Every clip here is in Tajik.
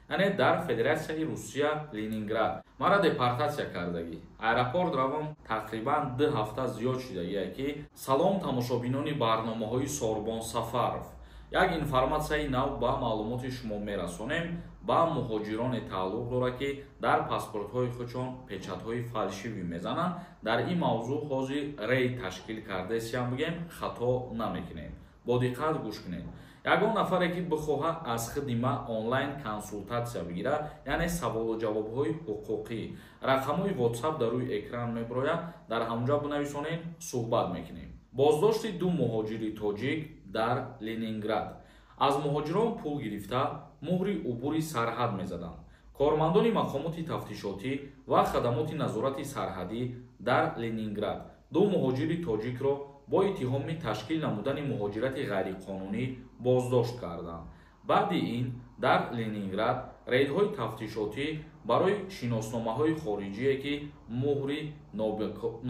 Яъне дар Федератсияи Русия, Ленинград. Мара депортатсия кардагӣ. Аэропорт равон, тақрибан 2 ҳафта зиёд шудагие ки. Салом, тамошобинони барномаҳои Сорбон Сафаров. Як информатсияи нав ба маълумоти шумо мерасонем. Ба муҳоҷироне тааллуқ дорад, ки дар паспортҳои худшон печатҳои фальшивӣ мезананд. Дар ин мавзӯъ ҳозир рейд ташкил кардесиям, бигем, хато намекунем. Бо диққат гӯш кунед. Ягон нафаре ки бихоҳад аз худи ма онлайн консултатсия бигирад, яъне саволу ҷавобҳои ҳуқуқӣ, рақамҳои WhatsApp дар рӯи экран мебирояд, дар ҳамонҷа бинависонед, суҳбат мекунем. Боздошти ду муҳоҷири тоҷик дар Ленинград. Аз муҳоҷирон пул гирифта, муҳри убури сарҳад мезаданд. Кормандони мақомоти тафтишотӣ ва хадамоти назорати сарҳадӣ дар Ленинград ду муҳоҷири тоҷикро бо иттиҳоми ташкил намудани муҳоҷирати ғайриқонунӣ боздошт карданд. Баъди ин дар Ленинград рейдҳои тафтишотӣ барои шиносномаҳои хориҷие, ки муҳри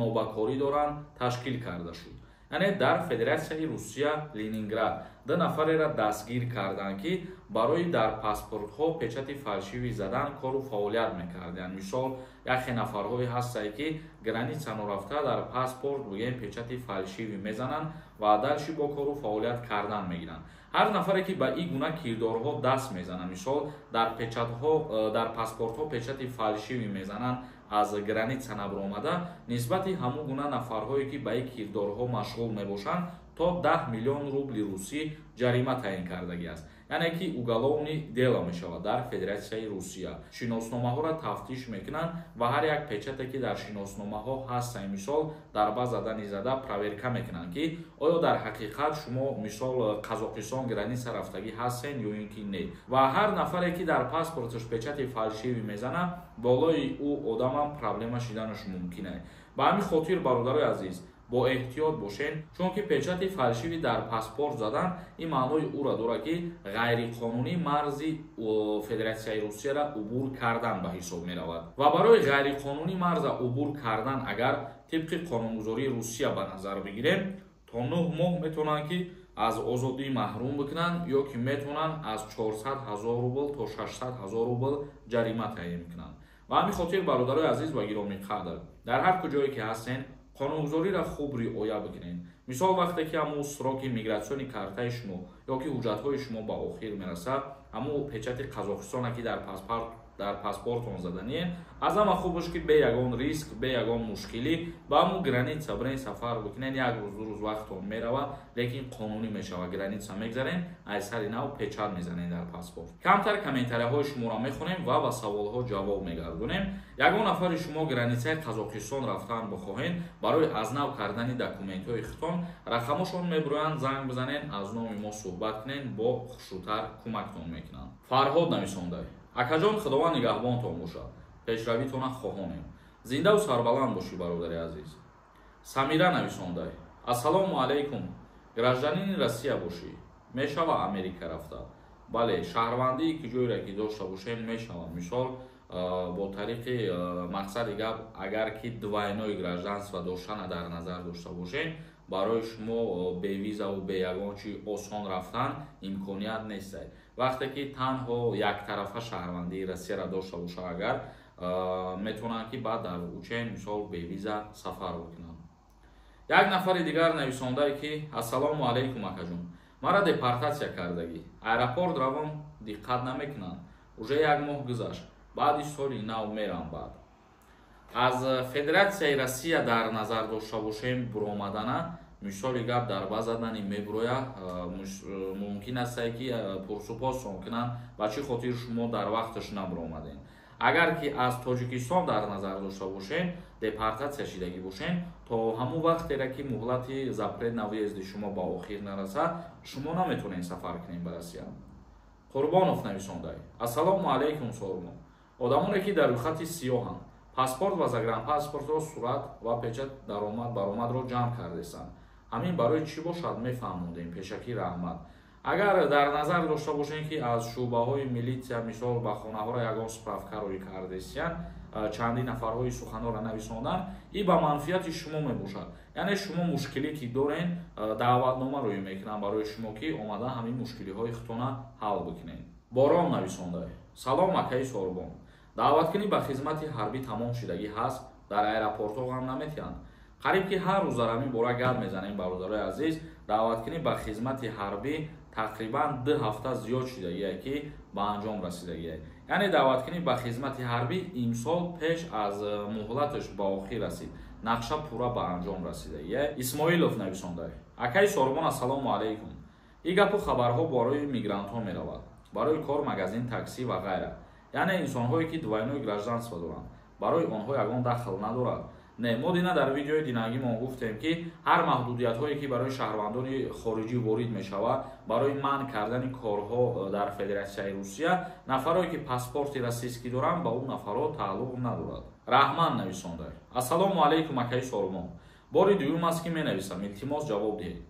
нобакорӣ доранд, ташкил карда шуд. Яъне дар Федератсияи Русия, Ленинград ду нафареро дастгир карданд, ки барои дар паспортҳо печати фальшивӣ задан кору фаъолият мекарданд. Мисол, яхе нафарҳое ҳастанд, ки граница норафта дар паспорт, бигем, печати фальшивӣ мезананд ва дальше бо кору фаъолият кардан мегиранд. Ҳар нафаре ки ба ин гуна кирдорҳо даст мезанад, мисол, дар печатҳо, дар паспортҳо печати фальшивӣ мезананд, аз граница набаромада, нисбати ҳамон гуна нафарҳое ки ба ин кирдорҳо машғул мебошанд, то 10 миллион рубли русӣ ҷарима таъин кардагӣ аст, яъне ки уголовный дело мешавад. Дар Федератсияи Русия шиносномаҳоро тафтиш мекунанд ва ҳар як печате ки дар шиносномаҳо ҳастанд, мисол, дар база данных зада проверка мекунанд, ки оё дар ҳақиқат шумо, мисол, Қазоқистон граница рафтагӣ ҳастен ё ин ки не. Ва ҳар нафаре ки дар паспорташ печати фальшивӣ мезанад, болои ӯ одамам проблема шиданаш мумкин аст. Ба ҳамин хотир, бародарои азиз, бо эҳтиёт бошед, чунки печати фальшивӣ дар паспорт задан ин маънои ӯро дорад, ки ғайриқонунӣ марзи Федератсияи Русияро убур кардан ба ҳисоб меравад. Ва барои ғайриқонунӣ марза убур кардан, агар тибқи қонунгузории Русия ба назар бигирем, то 9 моҳ метавонанд, ки аз озодӣ маҳрум бикунанд, ё ки метавонанд аз 400 ҳазор рубл то 600 ҳазор рубл ҷарима таъин кунанд. Ба ҳамин хотир, бародарои азиз ва гиромиқадр, дар ҳар куҷое ки ҳастен, қонунгузориро хуб риоя бикунед. Мисол, вақте ки ҳамун сроки миграционный картаи шумо ё ки ҳуҷҷатҳои шумо ба охир мерасад, ҳамун печати Қазоқистона ки дар паспортон задание, аз ҳама хубаш ки бе ягон риск, бе ягон мушкилӣ ба ҳамун граница бирен, сафар бикунен. Як рӯз, 2 рӯз вақтон мерава, лекин қонунӣ мешава. Граница мегзарен, аз сари нав печат мезанен дар паспорт. Камтар комментарияҳои шуморо мехонем ва ба саволҳо ҷавоб мегардонем. Ягон нафари шумо границаи Қазоқистон рафтан бихоҳен барои аз нав кардани документҳои худтон, рақамошон мебироянд, занг бизанен, аз номи мо суҳбат кунен, бо хушрӯтар кӯмактон мекунанд. Фарҳод нависонда: «Акаҷон, Худованд нигаҳбонтон бошад, пешравитона хоҳонем, зиндаву сарбаланд бошӣ, бародари азиз». Самира нависонда: «Ассалому алайкум, гражданини Россия бошӣ, мешава Америка рафта?» Бале, шаҳрвандии ки ҷойре ки дошта бошем, мешавад. Мисол, бо тариқи, мақсади гап, агар ки двойное гражданство доштана дар назар дошта бошем, барои шумо бе визаву бе ягон чи осон рафтан имконият нест. Вақте ки танҳо яктарафа шаҳрвандии Россияро дошта боша, агар метавонанд, ки баъд дар учен, мисол, бе виза сафар бикунанд. Як нафари дигар нависондае, ки: «Ассалому алайкум, акаҷон, мара депортатсия кардагӣ. Аэропорт равон, диққат намекунанд, уже як моҳ гузашт, баъди соли нав мерам». Баъд аз Федератсияи Россия дар назар дошта бошем буромадана, мисоли гап, дар база данных мебуроя, мумкин астае ки пурсупосон кунанд, ба чӣ хотир шумо дар вақташ набуромадем. Агар ки аз Тоҷикистон дар назар дошта бошем, депортатсия шидагӣ бошем, то ҳамон вақтера ки муҳлати запрет на въезди шумо ба охир нарасад, шумо наметавонед сафар кунед ба Россия. Қурбонов нависондай: «Ассалому алайкум, Сормон. Одамоне ки дар рӯйхати сиёҳанд, паспорт ва загранпаспортро, сурат ва печат, даромад, баромадро ҷамъ кардесанд. Ҳамин барои чӣ бошад, мефаҳмондем? Пешакӣ раҳмат». Агар дар назар дошта бошем, ки аз шӯъбаҳои милитсия, мисол, ба хонаҳоро ягон справка рӯй кардесиян, чандин нафарҳои суханҳоро нависондан, и ба манфиати шумо мебошад. Яъне шумо мушкиле ки дорен, даъватнома рӯй мекунанд барои шумо, ки омада ҳамин мушкилиҳои худтона ҳал бикунед. Борон нависонда: Салом, акаи Сорбон. Даъваткунӣ ба хизмати ҳарбӣ тамом шудагӣ ҳаст, дар аэропортҳо ғам наметиҳанд. Қариб ки ҳар рӯз дар ҳамин бора гап мезанем, бародарои азиз. Даъваткунӣ ба хизмати ҳарбӣ тақрибан 2 ҳафта зиёд шудагие, ки ба анҷом расидагие. Яъне даъваткунӣ ба хизмати ҳарбӣ имсол пеш аз муҳлаташ ба охир расид, нақша пурра ба анҷом расидагие. Исмоилов нависонда: акаи Сорбон, ассалому алайкум. Ин гапу хабарҳо барои мигрантҳо меравад, барои кор, магазин, таксӣ ва ғайра, яъне инсонҳое, ки двойное гражданство доранд, барои онҳо ягон дахл надорад? Не, мо дина дар видеои динагимон гуфтем, ки ҳар маҳдудиятҳое, ки барои шаҳрвандони хориҷӣ ворид мешавад барои манъ кардани корҳо дар Федератсияи Русия, нафарое, ки паспорти российский доранд, ба ӯ нафарҳо тааллуқ надорад. Раҳман нависонда: ассалому алайкум, акаи Сорбон, бори дуюм аст, ки менависам, илтимос, ҷавоб диҳед.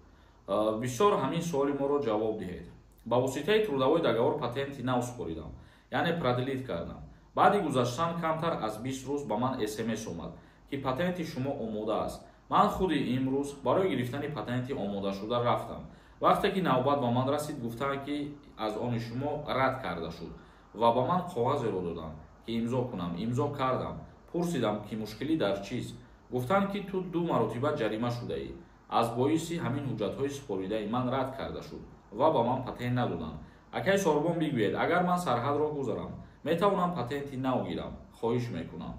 Бисёр ҳамин суоли моро ҷавоб диҳед. Ба воситаи трудовой договор патенти нав супоридам, яъне продлить кардам. Баъди гузаштан камтар аз 20 рӯз ба ман СМС омад, ки патенти шумо омода аст. Ман худи имрӯз барои гирифтани патенти омодашуда рафтам. Вақте ки навбат ба ман расид, гуфтанд, ки аз они шумо рад карда шуд ва ба ман коғазеро доданд, ки имзо кунам. Имзо кардам. Пурсидам, ки мушкилӣ дар чист. Гуфтанд, ки ту ду маротиба ҷарима шудаӣ, аз боиси ҳамин ҳуҷҷатҳои супоридаи ман рад карда шуд ва ба ман патент надоданд. Акаи Сорбон, бигӯед, агар ман сарҳадро гузарам, метавонам патенти нав гирам? Хоҳиш мекунам.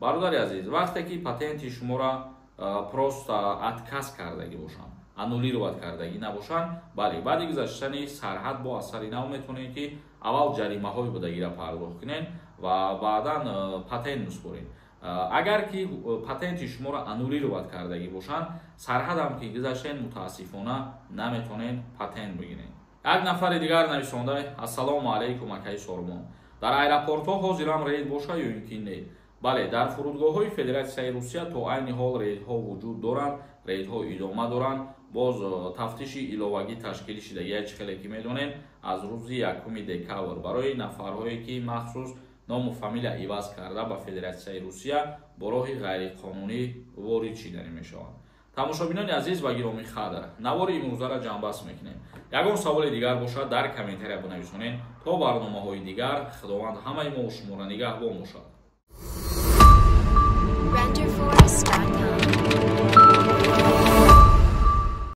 Бародари азиз, вақте ки патенти шуморо просто отказ кардагӣ бошанд, аннулировать кардагӣ набошанд, бале, баъди гузаштани сарҳад бо аз сари нав метавонед, ки аввал ҷаримаҳои будагиро пардохт кунед ва баъдан патент месупоред. Агар ки патенти шуморо аннулировать кардагӣ бошанд, сарҳадам ки гузаштен, мутаассифона, наметавонед патент бигиред. Як нафари дигар нависонда: ассалому алайкум, акаи Сорбон, дар аэропортҳо ҳозирам рейд боша ё ин ки не? Бале, дар фурудгоҳҳои Федератсияи Русия то айни ҳол рейдҳо вуҷуд доранд, рейдҳо идома доранд. Боз тафтиши иловагӣ ташкил шидагия, чӣ хеле ки медонем, аз рӯзи 1 декабр барои нафарҳое, ки махсус ному фамилия иваз карда, ба Федератсияи Русия бо роҳи ғайриқонунӣ ворид шиданӣ мешаванд. Тамошобинони азиз ва гиромӣ қадр, навори имрӯзаро ҷамъбаст мекунем. Ягон саволи дигар бошад, дар комментария бинависонед. То барномаҳои дигар Худованд ҳамаи мо шуморо нигаҳбон бошад. Renderforest.com.